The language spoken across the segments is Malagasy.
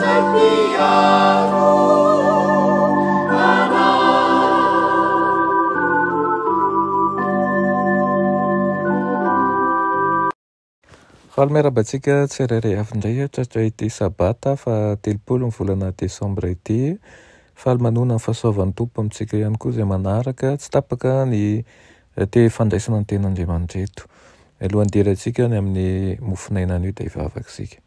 izay mpiaro anay. Faly miarahaba antsika tsirairay avy indray tratra ity sabata faha 30 ny volana desambra ity. Faly manoana ny fahasoavan'ny Tompo amintsika ihany koa izay manaraka tsy tapaka ny te fandraisana ny tenin'Andriamanitra eto. Mialohan'ny hidirantsika any amin'ny mofon'aina anio dia hivavaka isika.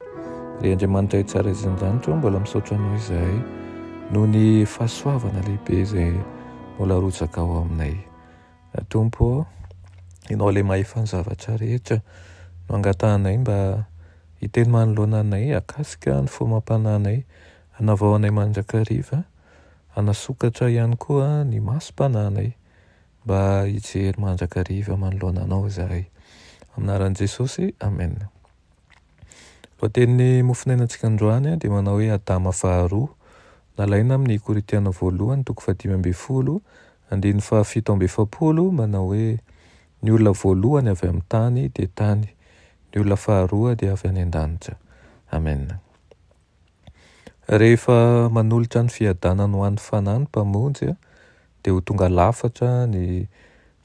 Ry Andriamanitra tsara izay an-danitra, mbola misaotra Anao izahay noho ny fahasoavana lehibe izay mbola arotsaka ao aminay. Tompo ô, Ianao ilay mahefa ny zavatra rehetra no angatahanay mba hiteny manoloana anay, hakasika ny fo amam-panahinay, hanavao anay mandrakariva, hanasokatra ihany koa ny masom-panahinay mba hijery mandrakariva manoloana Anao izahay. Amin'ny anaran'i Jesosy, Amen. Lohatenin'ny mofonainantsika androany dia manao hoe Adama faharoa. Nalaina amin'ny Korintiana voalohany toko faha-15 andininy faha-47 manao hoe ny olona voalohany avy amin'ny tany dia tany, ny olona faharoa dia avy any an-danitra. Amen. Rehefa manolotra ny fiadanany ho an'ny fanahy ny Mpamonjy dia ho tonga lafatra ny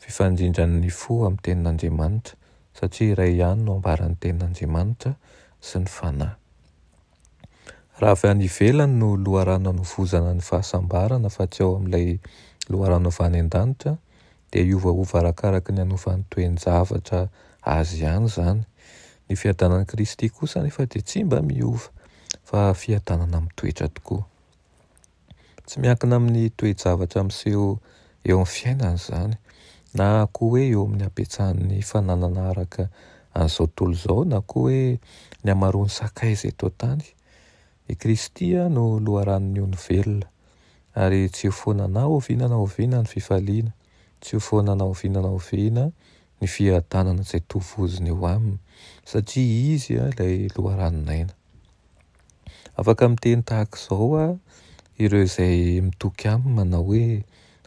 fifandrindran'ny fo amin'ny tenin'Andriamanitra satria iray ihany no ambaran'ny tenin'Andriamanitra sy ny fanahy. Raha avy any ivelany no loharano anovozana ny fahasambarana fa tsy ao amin'ilay loharano avy any an-danitra dia hiovaova arakaraky ny hanovan'ny toe-javatra azy ihany izany. Ny fiadanan'i Kristy kosa anefa dia tsy mba miova fa fiadanana mitoetra tokoa. Tsy miankina amin'ny toe-javatra miseho eo amin'ny fiainana izany, na koa hoe eo amin'ny habetsahan'ny fananana araka an'izao tontolo izao, na koa hoe ny hamaroan'ny sakaiza eto an-tany. I Kristy no loharanon'ny ony velona, ary tsy ho foana na oviana na oviana ny fifaliana, tsy ho foana na oviana na oviana ny fiadanana izay tovoziny eo aminy, satria Izy ilay loharanon'aina. Afaka miteny tahaka izao ireo izay mitoky aminy manao hoe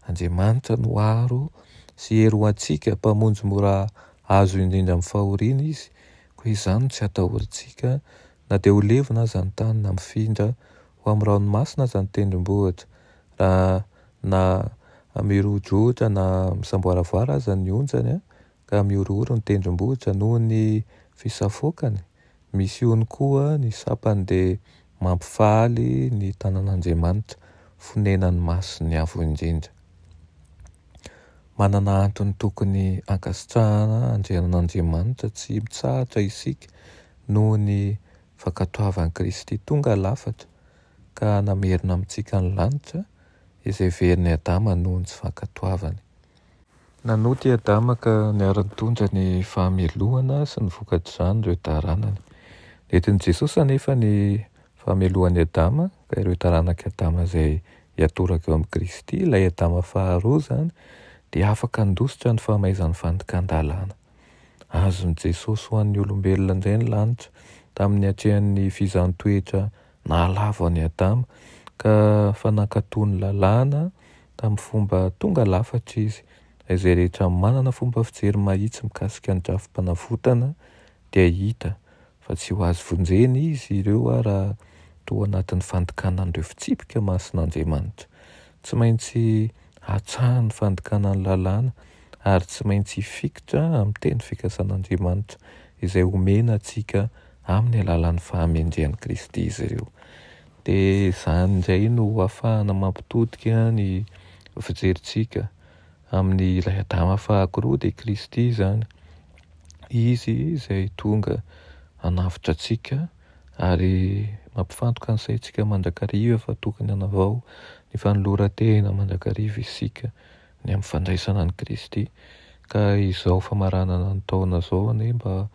Andriamanitra no aro sy hery ho antsika, Mpamonjy mora azo indrindra amin'ny fahoriana Izy, koa izany no tsy atahorintsika na dia ho levona aza ny tany na mifindra ho amin'ny ranomasina aza ny tendrombohitra, raha na mirodrotra na misamboaravoara aza ny onjany ka mihorohoro ny tendrombohitra noho ny fisafoakany. Misy ony koa ny sampany dia mampifaly ny tanan'Andriamanitra, fonenan'ny mason'ny Avo Indrindra. Manana antony tokony hankasitrahana Andrianan'Andriamanitra tsy mitsahatra isika noho ny fankatoavan'i Kristy tonga lafatra ka namerina amintsika ny lanitra izay verin'i Adama noho ny tsy fankatoavany. Nanota i Adama ka niara-nitondra ny fahamelohana sy ny vokatr'izany ireo taranany. Nentin'i Jesosy anefa ny fahamelohan'i Adama ka ireo taranak'i Adama izay hiatoraka eo amin'i Kristy, ilay Adama faharoa izany, dia afaka handositra ny fahamaizan'ny fandikan-dalàna. Azon'i Jesosy ho an'ny olombelona indray ny lanitra tamin'ny niatrehan'ny fizahàn-toetra nahalavo an'i Adama ka fa nankatò ny lalàna tamin'ny fomba tonga lafatra izy. Izay rehetra manana fomba fijery mahitsy mikasika ny drafi-panavotana dia hita fa tsy ho azo vonjena izy ireo raha toa anatin'ny fandikana an'ireo fitsipika masin'Andriamanitra. Tsy maintsy hatsahany ny fandikana ny lalàna ary tsy maintsy hifikitra amin'ny teny fikasan'Andriamanitra izay omena antsika amin'ny alalan'ny fahamendrehan'i Kristy izy ireo. Dia izany indray no ahafahana mampitodika ny fijerintsika amin'ny ilay Adama faharoa, dia Kristy izany. Izy izay tonga hanavotra antsika ary mampifantoka ny saintsika mandrakariva fa tokony hanavao ny fanoloran-tena mandrakariva isika ny amin'ny fandraisana an'i Kristy. Ka izao famaranana ny taona izao anie mba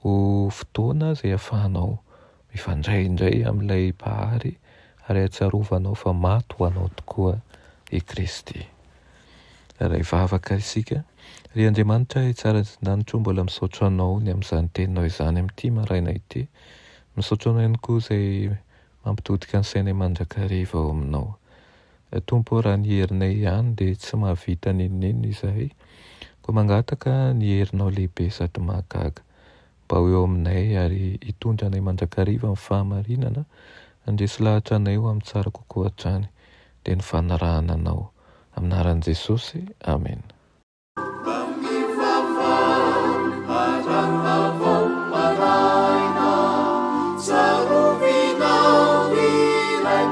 ho fotoana izay ahafahanao mifandray indray amin'ilay Mpahary ary ahatsiarovanao fa maty ho anao tokoa i Kristy. Ray vavaka isika. Ry Andriamanitra tsara an-danitra o, mbola misaotra Anao ny amin'izany teninao izany amin'ity maraina ity. Misaotra Anao ihany koa izay mampitodika ny sainay mandrakariva ao aminao. Tompo ô, raha ny herinay ihany dia tsy mahavita n'inon'inona izahay, koa mangataka ny herinao lehibe sady mahagaga mba ho eo aminay ary hitondra anay mandrakariva amin'ny fahamarinana. Handresy lahatra anay ho amin'ny tsara kokoa hatrany, dia ny fanarahana Anao. Amin'ny anaran'i Jesosy, Amena. Tsarovy re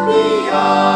ny Tomponao.